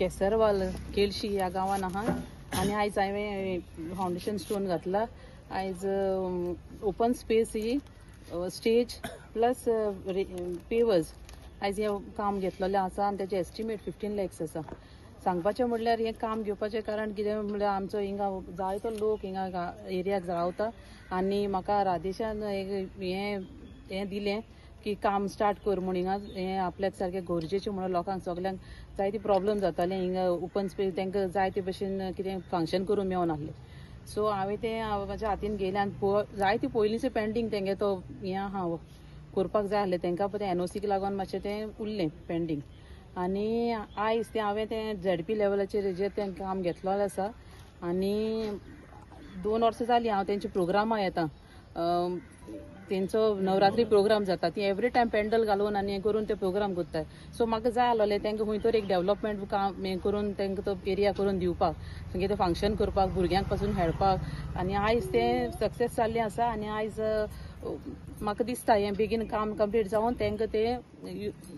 केसरवाल केळशी ह्या गांवान आहा आनी आयज हांवें फावंडेशन स्टोन घातला. आयज ओपन स्पेस ही स्टेज प्लस पेवर्स आयज हें काम घेतलेलें आसा आनी तेजें एस्टिमेट 15 लॅक्स आसा. सांगपाचें म्हणल्यार हें काम घेवपाचें कारण कितें म्हणल्यार आमचो हिंगा जायतो लोक हिंगा एरियाक रावता आनी म्हाका राधेशान हें हें दिलें की काम स्टार्ट कर म्हूण. हिंगा हें आपल्याक सारकें गरजेचें म्हणून लोकांक सगल्यांक जायते प्रॉब्लम जाताले हिंगा ओपन स्पेस तांकां जाय ते भशेन कितें फंक्शन करूंक मेळनासलें. सो हांवें तें म्हाज्या हातीन घेयलें आनी जायते पयलींचें पेंडींग तेंगे तो हें आहा करपाक जाय आसलें तांकां, पण तें NOC लागून मातशें तें उरलें पेंडींग. आनी आयज तें हांवें तें ZP लेवलाचेर हेजेर तें काम घेतलेलें आसा आनी 2 वर्सां जालीं हांव तेंच्या प्रोग्रामां येता. तेंचो नवरात्री प्रोग्राम जाता, ती एवरी टायम पेंडल घालून आनी हें करून ते प्रोग्राम करतात. सो म्हाका जाय आसलेलें तांकां खंय तरी एक डेवलपमेंट काम हें करून तांकां तो एरिया करून दिवपाक, कितें फंक्शन करपाक, भुरग्यांक पासून खेळपाक. आनी आयज तें सक्सेस जाल्लें आसा आनी आयज म्हाका दिसता हें बेगीन काम कंप्लीट जावन तांकां तें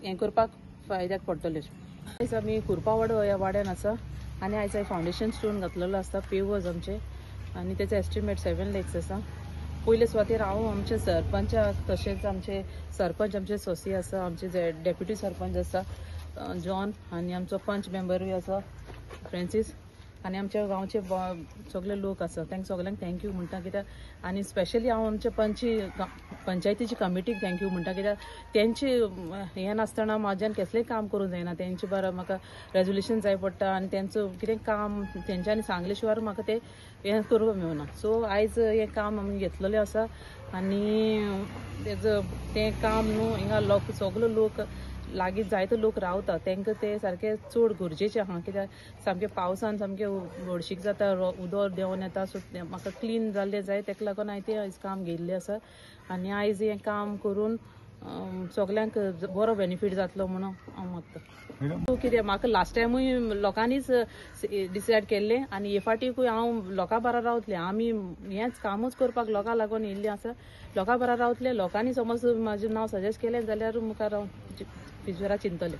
हें करपाक फायद्याक पडटलें. आयज आमी कुरपावाडो ह्या वाड्यान आसा आनी आयज हांवें फावंडेशन स्टोन घातलेलो आसा पेवर्स आमचे आनी तेचो एस्टिमेट 7 लॅक्स आसा. पयले सुवातेर हांव आमचे सरपंचाक तशेंच आमचे सरपंच आमचे सोसी आसा, आमचे डेप्युटी सरपंच आसा जॉन आनी आमचो पंच मेंबरूय आसा फ्रेंसीस आनी आमच्या गांवचे सगळे लोक आसा तांकां सगल्यांक thank you म्हणटा कित्याक. आनी स्पेशली हांव आमच्या पंचायतीची कमिटीक thank you म्हणटा कित्याक तेंचे हें नासतना म्हाज्यान कसलेंय काम करूंक जायना. तेंचे बरें म्हाका रेजोल्युशन जाय पडटा आनी तेंचो कितें काम तेंच्यांनी सांगले शिवाय म्हाका तें हें करूंक मेळना. सो आयज हें काम आमी घेतलेलें आसा आनी तेजो तें काम न्हू हिंगा लोक सगलो लोक लागीं जायतो लोक रावता तांकां तें सारकें चड गरजेचें आहा कित्याक सामकें पावसान सामकें हळशीक जाता, उदक देंवन येता. सो म्हाका क्लीन जाल्लें जाय ताका लागून हांवें तें आयज काम घेतिल्लें आसा आनी आयज हें काम करून सगल्यांक बरो बेनिफीट जातलो म्हणून हांव मागता. कित्याक म्हाका लास्ट टायमूय लोकांनीच डिसायड केल्लें आनी हे फावटीकूय हांव लोकां बरा रावतलें. आमी हेंच कामूच करपाक लोकां लागून येयल्लें आसा, लोकां बरा रावतलें. लोकांनी समज म्हाजें नांव सजेस्ट केलें जाल्यार मुखार हांव फ्युचरा चिंतलें.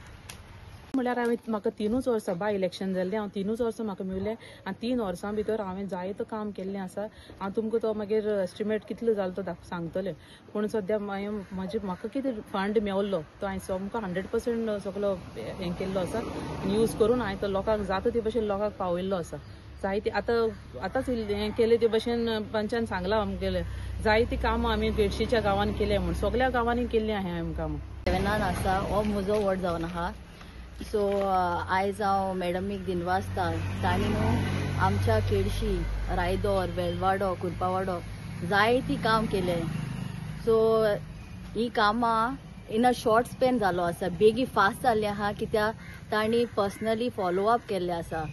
म्हणल्यार हांवें म्हाका 3 वर्सां बाय इलेक्शन जाल्लें, हांव 3 वर्सां म्हाका मेळ्ळें आनी 3 वर्सां भितर हांवें जायतो काम केल्लें आसा. हांव तुमकां तो मागीर एस्टिमेट कितलो जालो तो सांगतलें, पूण सद्या म्हाजे म्हाका कितें फंड मेवल्लो तो हांवें सामको 100% सगलो हें केल्लो आसा आनी यूज करून हांवें तो लोकांक जाता ते भशेन लोकांक पावयल्लो आसा. जायते आतां आतांच हें केलें ते भशेन पंचान सांगलां आमगेलें जायतीं कामां आमी केळशीच्या गांवांनी केलें म्हूण सगल्या गांवांनी केल्लीं आहा आमी कामां. 7 आसा हो म्हजो वॉर्ड जावन आहा. सो आयज हांव मॅडमीक दिनवासता, तांणी न्हू आमच्या केळशी, रायदोर, वेलवाडो, कुरपावाडो जायतीं काम केलें. सो ही कामां इन अ शॉर्ट स्पेन जालो आसा, बेगी फास्ट जाल्ली आहा कित्याक तांणी पर्सनली फॉलो अप केल्लें आसा.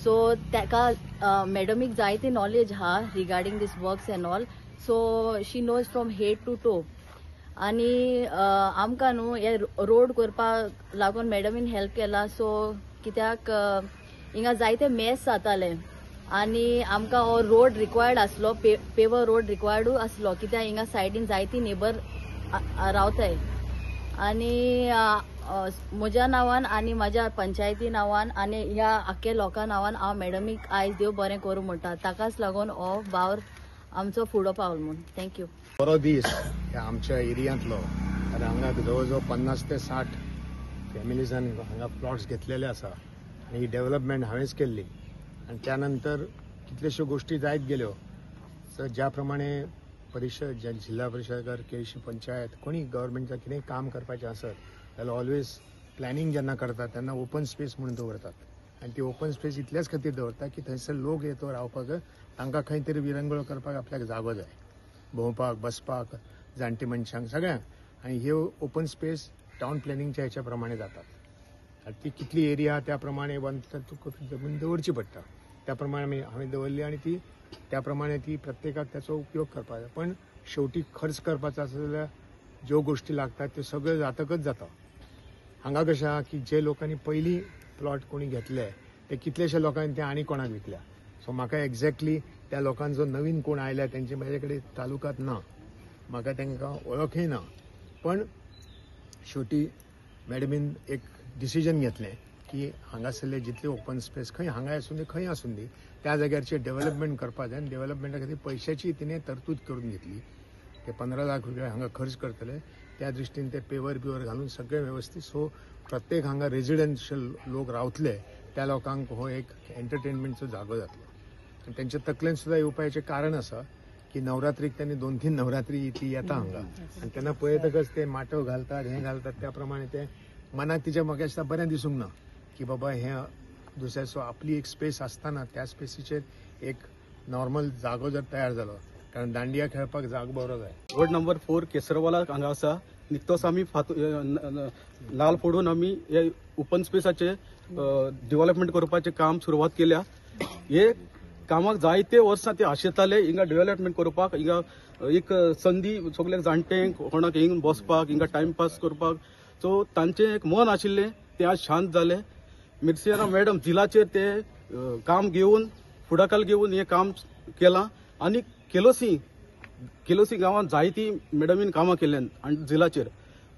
सो ताका मॅडमीक जायती नॉलेज आहा regarding this works and all, so she knows from head to toe. आनी आमकां न्हू हे रोड करपाक लागून मॅडमीन हेल्प केला. सो कित्याक हिंगा जायते मेस जाताले आनी आमकां हो रोड रिक्वायर्ड आसलो, पेवर रोड रिक्वायर्डूय आसलो कित्याक हिंगा सायडीन जायती नेबर रावताय. आनी म्हज्या नांवान आनी म्हाज्या पंचायती नांवान आनी ह्या आख्ख्या लोकां नांवान हांव मॅडमीक आयज देव बरें करूं म्हणटा, ताकाच लागून हो वावर आमचो फुडो पावलो म्हूण. Thank you. बरो दीस ह्या आमच्या एरियांतलो, कारण हांगा जवळ जवळ 50 ते 60 फॅमिलीजान हांगा प्लॉट्स घेतलेले आसा आनी ही डेव्हलपमेंट हांवेंच केल्ली. आनी त्या नंतर कितल्योश्यो गोश्टी जायत गेल्यो. सो ज्या प्रमाणे परिशद, जिल्हा परिशद, केळशी पंचायत कोणी गव्हर्मेंटचें कितेंय काम करपाचें आसत जाल्यार ऑलवेज प्लॅनिंग जेन्ना करतात तेन्ना ओपन स्पेस म्हणून दवरतात आनी ती ओपन स्पेस इतल्याच खातीर दवरतात की थंयसर लोक येतो रावपाक, तांकां खंय तरी विरंगुळ करपाक आपल्याक जागो जाय, भोंवपाक, बसपाक, जाणटे मनशांक सगळ्यांक. आनी ह्यो ओपन स्पेस टावन प्लॅनिंगच्या हेच्या प्रमाणे जातात आनी ती कितली एरिया त्या प्रमाणे तुका जमीन दवरची पडटा, त्या प्रमाणे आमी हांवें दवरली आनी ती त्या प्रमाणे ती प्रत्येकाक त्याचो उपयोग करपाक जाय. पण शेवटी खर्च करपाचो आसा जाल्यार ज्यो गोश्टी लागतात त्यो सगळ्यो जातकच जाता. हांगा कशें आहा की जे लोकांनी पयलीं प्लॉट कोणी घेतले ते कितलेशे लोकांनी ते आनी कोणाक विकल्या. सो म्हाका एक्झॅक्टली त्या लोकांचो नवीन कोण आयल्या तेंचे म्हाजे कडेन तालुकात ना, म्हाका तांकां वळखय ना. पण शेवटी मॅडमीन एक डिसिजन घेतलें की हांगासरले जितले ओपन स्पेस खंय हांगा आसूं दी खंय आसूं दी त्या जाग्यारचेर डेव्हलपमेंट करपा जाय आनी डेव्हलपमेंटा खातीर पयशाची तिणें तरतूद करून घेतली. ते 15 लाख रुपया हांगा खर्च करतले त्या दृश्टीन ते पेवर बिवर घालून सगळें वेवस्थीत. सो प्रत्येक हांगा रेजिडेन्शियल लोक रावतले त्या लोकांक हो एक एंटरटेनमेंटचो जागो जातलो. आनी तेंच्या तकलेन सुद्दां येवपाचें कारण आसा की नवरात्रीक त्यांनी 2-3 नवरात्री ती येता हांगा आनी तेन्ना पळयतकच ते माटव घालतात हें घालतात त्या प्रमाणे ते मनाक तिच्या म्हाका दिसता बरें दिसूंक ना की बाबा हें दुसऱ्या. सो आपली एक स्पेस आसतना त्या स्पेसीचेर एक नॉर्मल जागो जर तयार जालो कारण दांडिया खेळपाक जागो बरो जाय. वॉर्ड नंबर 4 केसरवाला हांगा आसा. निकतोच आमी नाल फोडून आमी हे ओपन स्पेसाचे डेव्हलपमेंट करपाचें काम सुरवात केल्या. हे कामाक जायते वर्सां ते आशेताले हिंगा डेव्हलपमेंट करपाक, हिंगा एक संदी सगळ्यांक जाणटेंक कोणाक हिंग बसपाक हिंगा टायमपास करपाक. सो तांचें एक मन आशिल्लें तें आज शांत जालें. मिर्सियाना मॅडम जिलाचेर ते काम घेवन फुडाकार घेवन हें काम केलां आनी केलोसी गांवांत जायती मॅडमीन कामां केल्यान आनी जिलाचेर.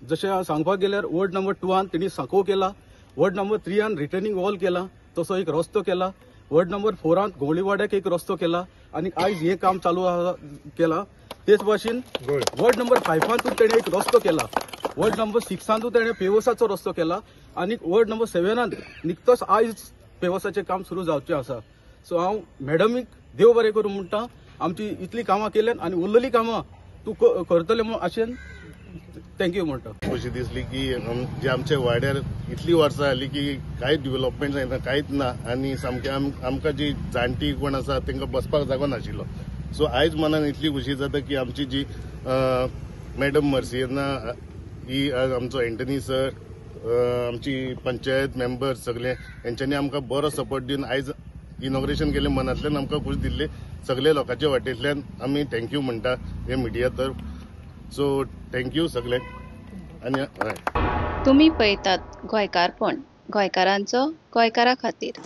जशें सांगपाक गेल्यार वॉर्ड नंबर 2 तेणी सांकव केला, वॉर्ड नंबर 3 रिटर्निंग वॉल केला, तसो एक रस्तो केला, वॉर्ड नंबर 4 गोळीवाड्याक एक रस्तो केला आनी आयज हें काम चालू केलां. तेच भाशेन वॉर्ड नंबर 5 तेणें एक रस्तो केला, वॉर्ड नंबर 6 तेणें पेवसाचो रस्तो केला आनी वॉर्ड नंबर 7 निकतोच आयज पेवसाचें काम सुरू जावचें आसा. सो हांव मॅडमीक देव बरें करूं म्हणटा, आमची इतली कामां केल्यान आनी उरलेली कामां तूं करतलें म्हूण आशेन thank you म्हणटा. खुशी दिसली की जे आमच्या वाड्यार इतली वर्सां जाली की कांय डेव्हलपमेंट जायना, कांयच ना आनी सामकें आमकां जी जाणटी कोण आसा तांकां बसपाक जागो नाशिल्लो. सो आयज मनान इतली खुशी जाता की आमची जी मॅडम मर्सियना ही आमचो एंटनी सर, आमची पंचायत मेंबर सगळे हेंच्यांनी आमकां बरो सपोर्ट दिवन आयज इनॉग्रेशन केलें. मनांतल्यान आमकां खूश दिल्लें सगळे लोकांच्या वाटेंतल्यान आमी thank you म्हणटा हे मिडिया तर. सो thank you सगळे. आनी तुमी पळयतात गोंयकारपण, गोंयकारांचो गोंयकारा खातीर.